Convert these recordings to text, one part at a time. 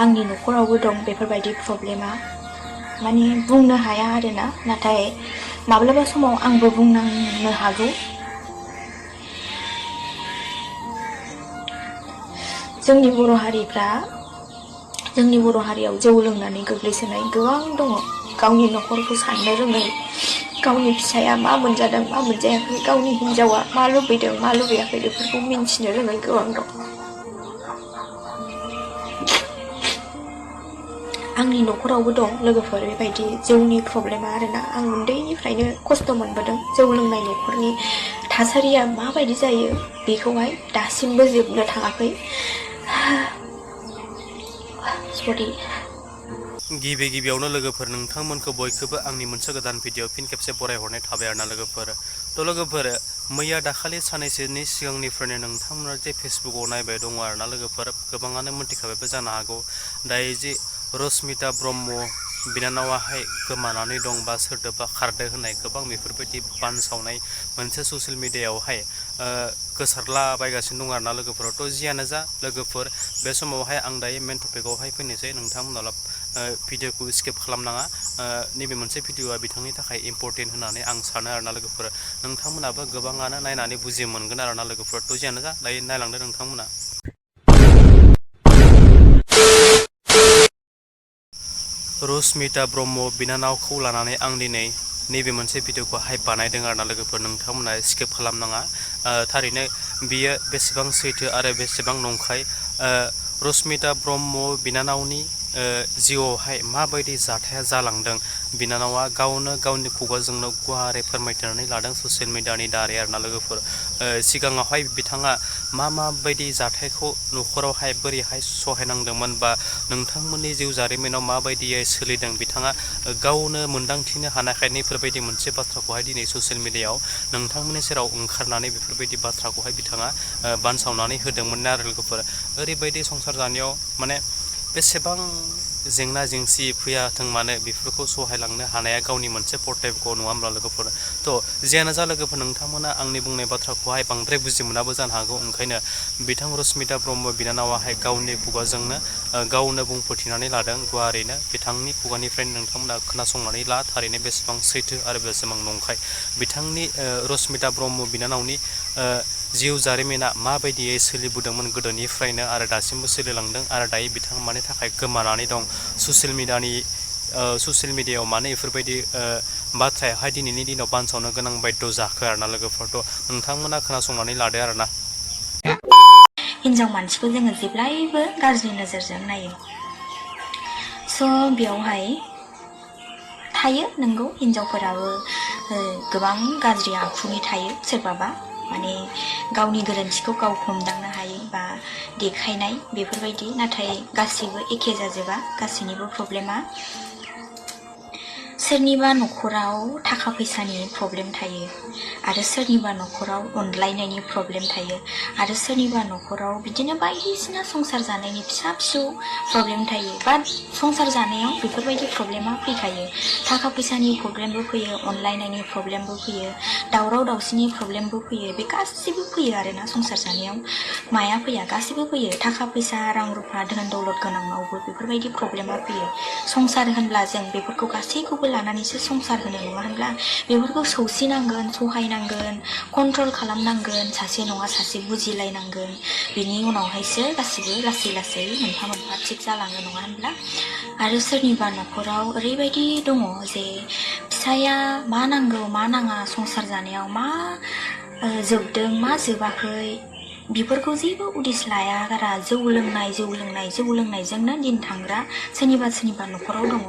आंनि न'खरावबो दं बेफोरबायदि प्रब्लेमा माने बुंनो हाया आरोना नाथाय माब्लाबा समाव आंबो बुंनांनो हागौ जोंनि बर' हारियाव जौ लोंनानै गोग्लैसोनाय गोबां दङ गावनि न'खरखौ साननो रोङै गावनि फिसाया मा मोनजादों मा मोनजायाखै गावनि हिनजावा मा लुबैदों मा लुबैयाखै बेफोरखौ मिन्थिनो रोङै गोबां दं आंनि न'खरावबो दं लोगोफोर बेबायदि जौनि प्रब्लेमा आरोना आं उन्दैनिफ्रायनो खस्थ' मोनबोदों जौ लोंनाय न'खरनि थासारिया माबायदि जायो बेखौहाय दासिमबो जोबनो थाङाखै सरि गिबियावनो लोगोफोर नोंथांमोनखौ बयखौबो आंनि मोनसे गोदान भिडिअ फिन खेबसे बरायहरनाय थाबाय आरोना लोगोफोर थ' लोगोफोर मैया दाखालि साननैसोनि सिगांनिफ्रायनो नोंथांमोना जे फेसबुकाव नायबाय दङ आरोना लोगोफोर गोबाङानो मोनथिखाबायबो जानो हागौ दायो जे रसमिता ब्रह्म बिनानावाहाय गोमानानै दं बा सोरदोबा खारदो होननाय गोबां बेफोरबायदि बानसावनाय मोनसे ससियेल मिडियायावहाय गोसारलाबायगासिनो दं आरोना लोगोफोरावथ' जियानो जा लोगोफोर बे समावहाय आं दायो मेन टपिकआवहाय फैनोसै नोंथांमोनाव भिडिअखौ स्किप खालामनाङा नैबे मोनसे भिडिअआ बिथांनि थाखाय इम्परटेन्ट होननानै आं सानो आरोना लोगोफोर नोंथांमोनाबो गोबाङानो नायनानै बुजि मोनगोन आरोना लोगोफोर थ' जियानो जा दायो नायलांदो नोंथांमोना रसमिता ब्रह्म बिनानावखौ लानानै आं दिनै नैबे मोनसे भिडिअखौहाय बानायदों आरोना लोगोफोर नोंथांमोना स्किप खालामनाङा थारैनो बियो बेसेबां सैथो आरो बेसेबां नंखाय रसमिता ब्रह्म बिनानावनि जिउआवहाय माबायदि जाथाया जालांदों बिनानावा गावनो गावनि खुगाजोंनो गुवारै फोरमायथिनानै लादों ससियेल मिडियानि दारै आरोना लोगोफोर सिगाङावहाय बिथाङा माबायदि जाथायखौ न'खरावहाय बोरैहाय सहायनांदोंमोन बा नोंथांमोननि जिउ जारिमिनाव माबायदियै सोलिदों बिथाङा गावनो मोनदांथिनो हानायखाय बेफोरबायदि मोनसे बाथ्राखौहाय दिनै ससियेल मिडियायाव नोंथांमोननि सेराव ओंखारनानै बेफोरबायदि बाथ्राखौहाय बिथाङा बानसावनानै होदोंमोन आरो लोगोफोर ओरैबायदि संसार जानायाव माने बेसेबां जेंना जेंसि फैयाथों मानो बेफोरखौ सहायलांनो हानाया गावनि मोनसे पर्टेबल नङा होमब्ला लोगोफोर थ' जियानो जा लोगोफोर नोंथांमोना आंनि बुंनाय बाथ्राखौहाय बांद्राय बुजि मोनाबो जानो हागौ ओंखायनो बिथां रसमिता ब्रह्म बिनानावाहाय गावनि खुगाजोंनो गावनो बुंफोरथिनानै लादों गुवारैनो बिथांनि खुगानिफ्रायनो नोंथांमोना खोनासंनानै ला थारैनो बेसेबां सैथो आरो बेसेबां नंखाय बिथांनि रसमिता ब्रह्म बिनानावनि जिउ जारिमिना माबायदियै सोलिबोदोंमोन गोदोनिफ्रायनो आरो दासिमबो सोलिलांदों आरो दायो बिथाङा मानि थाखाय गोमानानै दं ससियेल मिडियायाव मानो बेफोरबायदि बाथ्रायाहाय दिनैनि दिनाव बानसावनो गोनां बायद' जाखो आरोना लोगोफोरथ' नोंथांमोना खोनासंनानै लादो आरोना हिनजाव मानसिखौ जोङो जेब्लायबो गाज्रि नोजोरजों नायो स' बेयावहाय थायो नंगौ हिनजावफोराबो गोबां गाज्रि आखुनि थायो सोरबाबा माने गावनि गोरोन्थिखौ गाव हमदांनो हायो बा देखायनाय बेफोरबायदि नाथाय गासिबो एखे जाजोबा गासैनिबो प्रब्लेमा सोरनिबा न'खराव थाखा फैसानि प्रब्लेम थायो आरो सोरनिबा न'खराव अनलायनायनि प्रब्लेम थायो आरो सोरनिबा न'खराव बिदिनो बायदिसिना संसार जानायनि फिसा फिसौ प्रब्लेम थायो बा संसार जानायाव बेफोरबायदि प्रब्लेमा फैखायो थाखा फैसानि प्रब्लेमबो फैयो अनलायनायनि प्रब्लेमबो फैयो दावराव दावसिनि प्रब्लेमबो फैयो बे गासिबो फैयो आरोना संसार जानायाव माया फैया गासिबो फैयो थाखा फैसा रां रुफा धोन दौलत गोनांनावबो बेफोरबायदि प्रब्लेमा फैयो संसार होनब्ला जों बेफोरखौ गासैखौबो लानानैसो संसार होनो नङा होनब्ला बेफोरखौ सौसिनांगोन सहायनांगोन कन्ट्रल खालामनांगोन सासे नङा सासे बुजिलायनांगोन बिनि उनावहायसो गासिबो लासै लासै मोनफा मोनफा थिग जालाङो नङा होनब्ला आरो सोरनिबा न'खराव ओरैबायदि दङ जे फिसाया मा नांगौ मा नाङा संसार जानायाव मा जोबदों मा जोबाखै बेफोरखौ जेबो उदिस लाया गारा जौ लोंनायजोंनो दिन थांग्रा सोरनिबा न'खराव दङ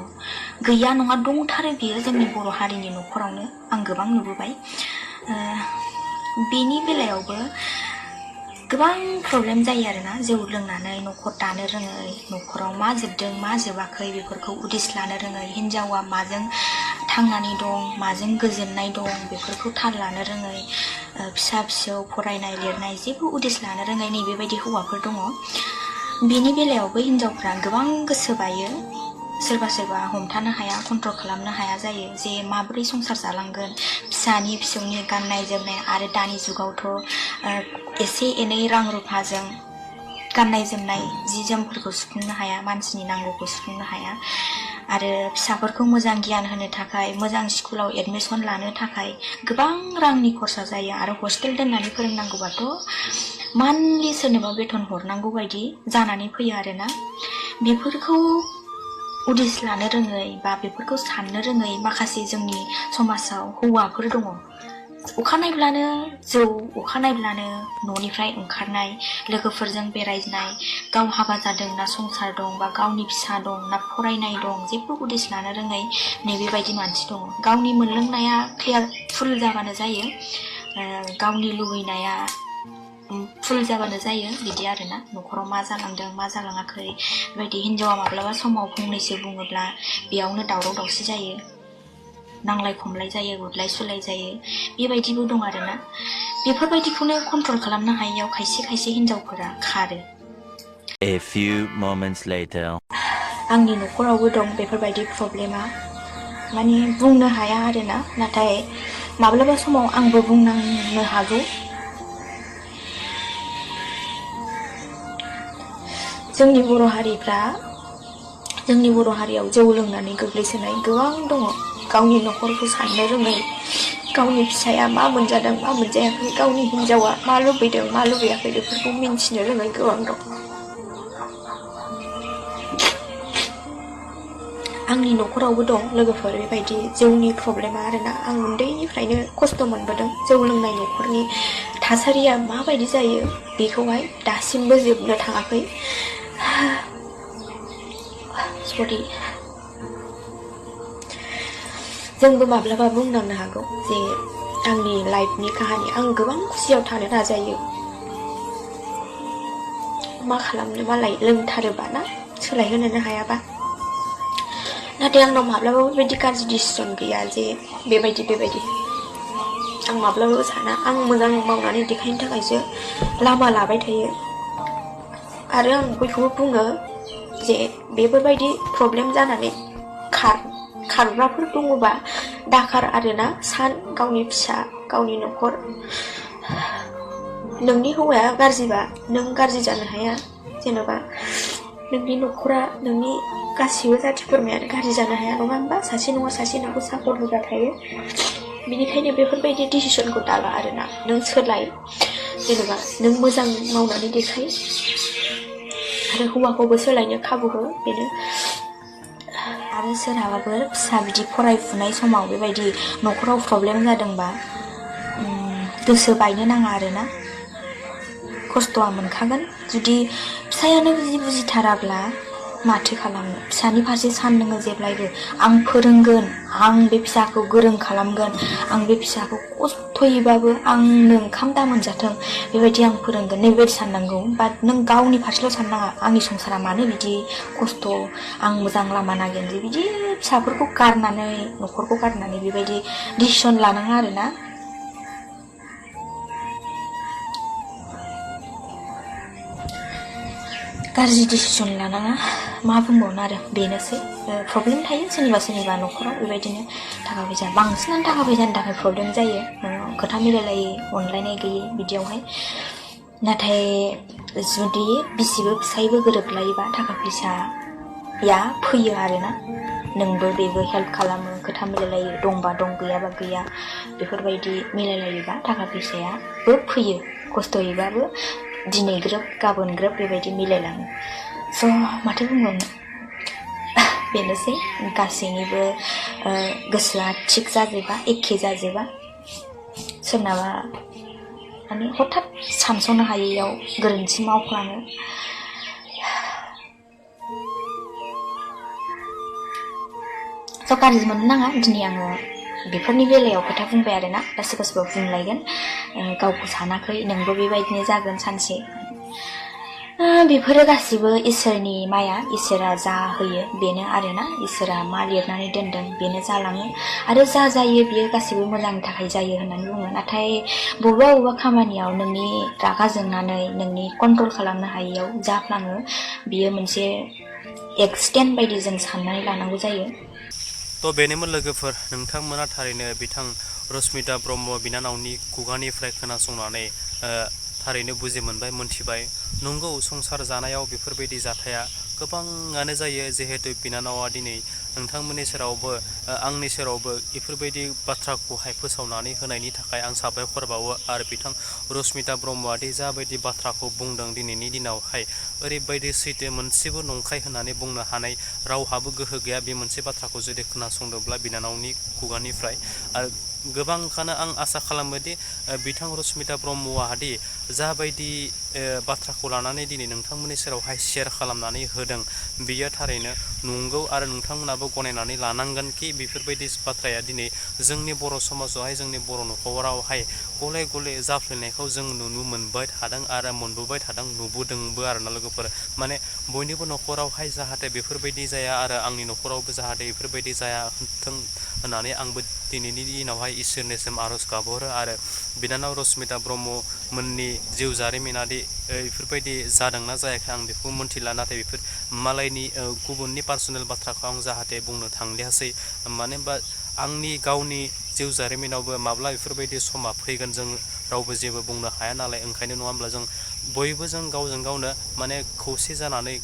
गैया नङा दंथारो बियो जोंनि बर' हारिनि न'खरावनो आं गोबां नुबोबाय बेनि बेलायावबो गोबां प्रब्लेम जायो आरोना जौ लोंनानै न'खर दानो रोङै न'खराव मा जोबदों मा जोबाखै बेफोरखौ उदिस लानो रोङै हिनजावा माजों थांनानै दं माजों गोजोननाय दं बेफोरखौ थाल लानो रोङै फिसा फिसौ फरायनाय लिरनाय जेबो उदिस लानो रोङै नै बेबायदि हौवाफोर दङ बेनि बेलायावबो हिनजावफ्रा गोबां गोसो बायो सोरबा सोरबा हमथानो हाया कन्ट्रल खालामनो हाया जायो जे माबोरै संसार जालांगोन फिसानि फिसौनि गाननाय जोमनाय आरो दानि जुगावथ' एसे एनै रां रुफाजों गाननाय जोमनाय जि जोमफोरखौ सुफुंनो हाया, मानसिनि नांगौखौ सुफुंनो हाया आरो फिसाफोरखौ मोजां गियान होनो थाखाय, मोजां स्कुलाव एडमिसन लानो थाखाय गोबां रांनि खरसा जायो आरो हस्टेल दोननानै फोरोंनांगौबाथ' मान्थलि सोरनोबा बेथन हरनांगौ बायदि जानानै फैयो आरोना। बेफोरखौ उदिस लानो रोङै बा बेफोरखौ साननो रोङै माखासे जोंनि समाजाव हौवाफोर दङ। अखानायब्लानो जौ, अखानायब्लानो न'निफ्राय ओंखारनाय, लोगोफोरजों बेरायनाय, गाव हाबा जादों ना संसार दं बा गावनि फिसा दं ना फरायनाय दं, जेबो उदिस लानो रोङै नैबेबायदि मानसि दङ। गावनि मोनलोंनाया क्लियार फुल जाबानो जायो, गावनि लुबैनाया फुल जाबानो जायो, बिदि आरोना। न'खराव मा जालांदों मा जालाङाखै, बेबायदि हिनजावा माब्लाबा समाव फंनैसो बुङोब्ला बेयावनो दावराव दावसि जायो, नांलाय खमलाय जायो, बुलाय सुलाय जायो, बेबायदिबो दं आरोना। बेफोरबायदिखौनो कन्ट्रल खालामनो हायैयाव खायसे खायसे हिनजावफोरा खारो। A few moments later. आंनि न'खरावबो दं बेफोरबायदि प्रब्लेमा, माने बुंनो हाया आरोना, नाथाय माब्लाबा समाव आंबो बुंनांनो हागौ। जोंनि बर' हारियाव जौ लोंनानै गोग्लैसोनाय गोबां दङ। गावनि न'खरखौ साननो रोङै, गावनि फिसाया मा मोनजादों मा मोनजायाखै, गावनि हिनजावा मा लुबैदों मा लुबैयाखै बेफोरखौ मिन्थिनो रोङै गोबां दं। आंनि न'खरावबो दं लोगोफोर बेबायदि जौनि प्रब्लेमा आरोना। आं उन्दैनिफ्रायनो खस्थ' मोनबोदों। जौ लोंनाय न'खरनि थासारिया माबायदि जायो बेखौहाय दासिमबो जोबनो थाङाखै। सरि। जोंबो माब्लाबा बुंनांनो हागौ जे आंनि लाइफनि काहानि, आं गोबां खुसियाव थानो नाजायो। मा खालामनो, मालाय लोंथारोबा ना, सोलायहोनोनो हायाबा। नाथाय आंनाव माब्लाबाबो बेबायदि गाज्रि डिसिसन गैया जे बेबायदि आं माब्लाबाबो साना। आं मोजां मावनानै देखायनो थाखायसो लामा लाबाय थायो आरो आं बयखौबो बुङो जे बेफोरबायदि प्रब्लेम जानानै खारग्राफोर दङबा दाखार आरोना। सान गावनि फिसा, गावनि न'खर। नोंनि हौवाया गाज्रिबा नों गाज्रि जानो हाया, जेन'बा नोंनि न'खरा, नोंनि गासिबो जाथि खुरमायानो गाज्रि जानो हाया, नङा होमबा? सासे नङा सासे नोंखौ सापर्ट होग्रा थायो। बेनिखायनो बेफोरबायदि डिसिसनखौ दाला आरोना। नों सोलाय, जेनेबा नों मोजां मावनानै देखाय आरो हौवाखौबो सोलायनो खाबु हो, बेनो। आरो सोरहाबाफोर फिसा बिदि फरायफुनाय समाव बेबायदि न'खराव प्रब्लेम जादोंबा गोसो बायनो नाङा आरोना। खस्थ'आ मोनखागोन। जुदि फिसायानो बुजिथाराब्ला माथो खालामनो। फिसानि फारसे सान नोङो जेब्लायबो, आं फोरोंगोन, आं बे फिसाखौ गोरों खालामगोन, आं बे फिसाखौ खस्थ'यैबाबो आंनो ओंखाम दा मोनजाथों बेबायदि आं फोरोंगोन, नैबेबायदि साननांगौ। बाट नों गावनि फारसेल' साननाङा, आंनि संसारा मानो बिदि खस्थ', आं मोजां लामा नागिरनोसै, बिदि फिसाफोरखौ गारनानै, न'खरखौ गारनानै बेबायदि डिसिसन लानाङा आरोना। गाज्रि डिसिसन लानाङा, मा बुंबावनो आरो, बेनोसै। प्रब्लेम थायो सोरनिबा न'खराव बेबायदिनो थाखा फैसा, बांसिनानो थाखा फैसानि थाखाय प्रब्लेम जायो, खोथा मिलायलायै, अनलायनाय गैयै बिदियावहाय। नाथाय जुदि बिसिबो फिसायबो गोरोबलायोबा थाखा फैसाया फैयो आरोना। नोंबो बेबो हेल्प खालामो, खोथा मिलायलायो, दंबा दं गैयाबा गैया, बेफोरबायदि मिलायलायोबा थाखा फैसायाबो फैयो। खस्थ'यैबाबो दिनै ग्रोब गाबोन ग्रोब बेबायदि मिलायलाङो। स' माथो बुंबावनो, बेनोसै। गासैनिबो गोसोआ थिग जाजोबा, एखे जाजोबा। सोरनाबा माने हठाৎ सानस'नो हायैयाव गोरोन्थि मावफ्लाङो। स' गाज्रि मोननो नाङा। दिनै आङो बेफोरनि बेलायाव खोथा बुंबाय आरोना। दा सोरबा बुंलायगोन गावखौ सानाखै, नोंबो बेबायदिनो जागोन सानसे। बेफोरो गासिबो इसोरनि माया, इसोरा जा होयो बेनो आरोना। इसोरा मा लिरनानै दोनदों बेनो जालाङो आरो जा जायो बियो गासिबो मोजांनि थाखाय जायो होननानै बुङो। नाथाय बबेबा खामानियाव नोंनि रागा जोंनानै, नोंनि कन्ट्रल खालामनो हायैयाव जाफ्लाङो, बियो मोनसे एक्सिडेन्ट बायदि जों साननानै लानांगौ जायो। थ' बेनोमोन लोगोफोर, नोंथांमोना थारैनो बिथां रश्मिता ब्रह्म बिनानावनि खुगानिफ्राय खोनासंनानै थारैनो बुजि मोनबाय मोनथिबाय नंगौ संसार जानायाव बेफोरबायदि जाथाया गोबाङानो जायो जिहेतु बिनानावा दिनै नोंथांमोननि सेरावबो आंनि सेरावबो बेफोरबायदि बाथ्राखौहाय फोसावनानै होनायनि थाखाय आं साबायखर बावो आरो बिथां रसमिता ब्रह्मआदि जाबायदि बाथ्राखौ बुंदों दिनैनि दिनावहाय ओरैबायदि सैथो मोनसेबो नंखाय होननानै बुंनो हानाय रावहाबो गोहो गैया बे मोनसे बाथ्राखौ जुदि खोनासंदोंब्ला बिनानावनि खुगानिफ्राय आरो गोबांखानो आं आसा खालामोदि बिथां रसमिता ब्रह्मआदि जाबायदि बाथ्राखौ लानानै दिनै नोंथांमोननि सेरावहाय शेयार खालामनानै होदों बियो थारैनो नंगौ आरो नोंथांमोनाबो गनायनानै लानांगोन कि बेफोरबायदि बाथ्राया दिनै जोंनि बर' समाजावहाय जोंनि बर' न'खरावहाय गले गले जाफ्लेनायखौ जों नुनो मोनबाय थादों आरो मोनबोबाय थादों नुबोदोंबो आरोना लोगोफोर माने बयनिबो न'खरावहाय जाहाथे बेफोरबायदि जाया आरो आंनि न'खरावबो जाहाथे बेफोरबायदि जायाथों होननानै आंबो दिनैनि दिनावहाय इसोरनिसिम आर'ज गाबहरो आरो बिनानाव रसमिता ब्रह्म मोननि जिउ जारिमिनादि बेफोरबायदि जादोंना जायाखै आं बेखौ मोनथिला नाथाय बेफोर मालायनि गुबुननि पार्सनेल बाथ्राखौ आं जाहाथे बुंनो थांलियासै मानो होनबा आंनि गावनि जिउ जारिमिनावबो माब्ला बेफोरबायदि समा फैगोन जों रावबो जेबो बुंनो हाया नालाय ओंखायनो नङा होमब्ला जों बयबो जों गावजों गावनो माने खौसे जानानै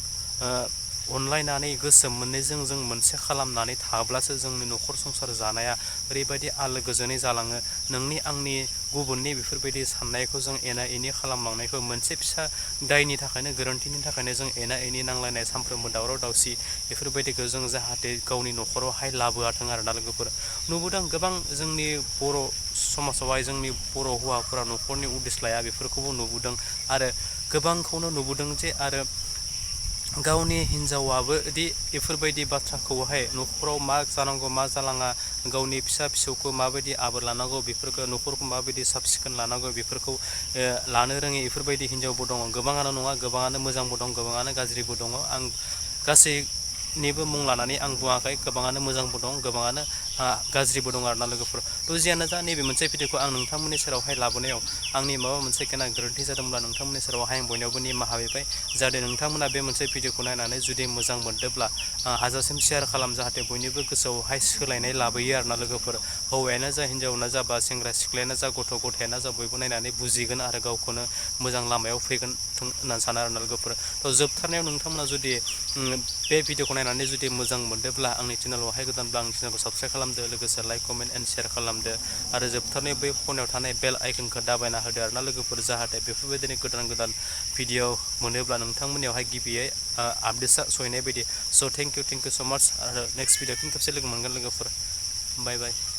अनलायनानै गोसो मोननैजों जों मोनसे खालामनानै थाब्लासो जोंनि न'खर संसार जानाया ओरैबायदि आलो गोजोनै जालाङो नोंनि आंनि गुबुननि बेफोरबायदि साननायखौ जों एना एनि खालामलांनायखौ मोनसे फिसा दायनि थाखायनो गोरोन्थिनि थाखायनो जों एना एनि नांलायनाय सानफ्रोमबो दावराव दावसि बेफोरबायदिखौ जों जाहाथे गावनि न'खरावहाय लाबोआथों आरोना लोगोफोर नुबोदों गोबां जोंनि बर' समाजावहाय जोंनि बर' हौवाफोरा न'खरनि उदिस लाया बेफोरखौबो नुबोदों आरो गोबांखौनो नुबोदों जे आरो गावनि हिन्जावाबो दि बेफोरबायदि बाथ्राखौहाय न'खराव मा जानांगौ मा जालाङा गावनि फिसा फिसौखौ माबायदि आबोर लानांगौ बेफोरखौ न'खरखौ माबायदि साब सिखोन लानांगौ बेफोरखौ लानो रोङि बेफोरबायदि हिन्जावबो दङ गोबाङानो नङा गोबाङानो मोजांबो दं गोबाङानो गाज्रिबो दङ आं गासैनिबो मुं लानानै आं बुङाखै गोबाङानो मोजांबो दं गोबाङानो गाज्रिबो दं आरोना लोगोफोर थ' जियानो जा नैबे मोनसे भिडिअखौ आं नोंथांमोननि सेरावहाय लाबोनायाव आंनि माबा मोनसे गेना गोरोन्थि जादोंब्ला नोंथांमोननि सेरावहाय आं बयनियावबो निमाहा बिबाय जाहाथे नोंथांमोना बे मोनसे भिडिअखौ नायनानै जुदि मोजां मोनदोंब्ला हाजासिम शेयार खालाम जाहाथे बयनिबो गोसोआवहाय सोलायनाय लाबोयो आरोना लोगोफोर हौवायानो जा हिन्जावानो जा बा सेंग्रा सिख्लायानो जा गथ' गथायानो जा बयबो नायनानै बुजिगोन आरो गावखौनो मोजां लामायाव फैगोन होननानै सानो आरोना लोगोफोर थ' जोबथारनायाव नोंथांमोना जुदि बे भिडिअखौ नायनानै जुदि मोजां मोनदोंब्ला आंनि चेनेलावहाय गोदानब्ला आंनि चेनेलखौ साबस्क्राइब खालामदो लोगोसे लाइक कमेन्ट एन्ड शेयार खालामदो आरो जोबथारनायाव बै खनायाव थानाय बेल आइकनखौ दाबायना होदो आरोना लोगोफोर जाहाथे बेफोरबायदिनो गोदान गोदान भिडिअ मोनोब्ला नोंथांमोननियावहाय गिबियै आपडेटसा सहैनाय बायदि स' थेंक इउ स' माच आरो नेक्स्ट भिडिअ फिन खेबसे लोगो मोनगोन लोगोफोर बाय बाय